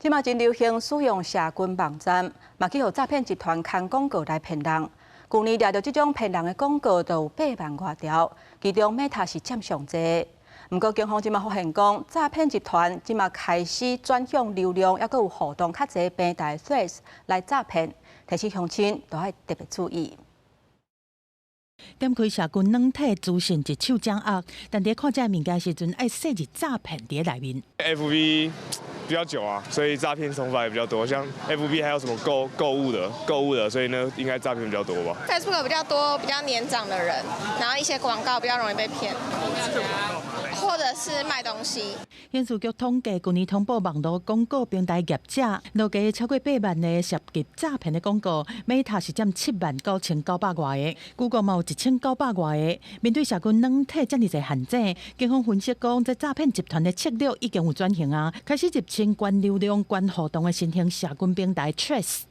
這馬真流行使用社群網站，嘛去予詐騙集團牽廣告來騙人。舊年掠著這種騙人的廣告就有8萬外條，其中 Meta 是佔上濟。毋過警方這馬發現講，詐騙集團這馬開始轉向流量，抑閣有互動較濟平台 Threads 來詐騙，提醒鄉親都愛特別注意。點開社群軟體資訊一手掌握，但佇看這个物件時陣，愛設置詐騙佇內面。 FB 比較久啊，所以詐騙手法也比較多。像 FB 還有什麼購物的，所以呢，應該詐騙比較多吧。 Facebook 比較多比較年長的人，然後一些廣告比較容易被騙，或者是賣東西。刑事局統計，舊年通報網路廣告平台業者，累計超過8萬个涉及詐騙的廣告，Meta 是佔7萬9900外个，Google 嘛有1900外个。面對社群軟體遮爾濟陷阱，警方分析講，這詐騙集團的策略已經有轉型啊，開始入侵懸流量、懸互動的新興社群平台 Threads。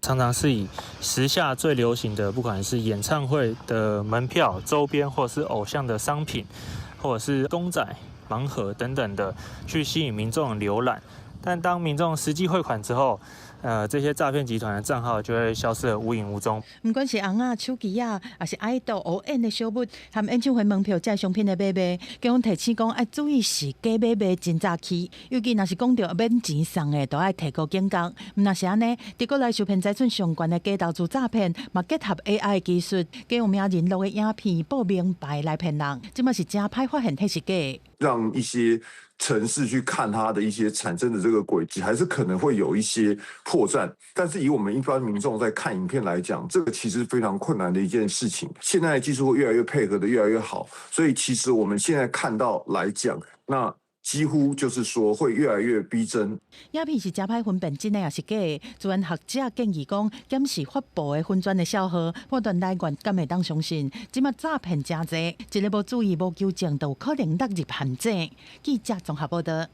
常常是以時下最流行的，不管是演唱會的門票、周邊，或是偶像的商品，或者是公仔、盲盒等等的，去吸引民眾瀏覽。但當民眾實際匯款之後，這些詐騙集團的賬號就會消失得無影無蹤。毋管是尪仔、手機仔，抑是愛豆烏演的小物，含演唱會門票這商品的買賣，警方提醒講愛注意是假買賣真詐欺，尤其若是講著免錢送的，都愛提高警覺。毋若是按呢，佇國內受騙財產上懸的假投資詐騙，嘛結合 AI 技術，假用名人錄的影片報名牌來騙人，這馬是誠歹發現彼是假。讓一些程式去看它的一些產生的這個軌跡，還是可能會有一些破綻。但是以我們一般民眾在看影片來講，這個其實非常困難的一件事情。現在技術會越來越配合的越來越好，所以其實我們現在看到來講，那幾乎就是說會越來越逼真。影片是誠歹分辨真的抑是假的。資安學者建議講，檢視發布的粉專的帳號，判斷來源敢會當相信。這馬詐騙誠濟，一个無注意無糾正，就有可能落入陷阱。記者綜合報道。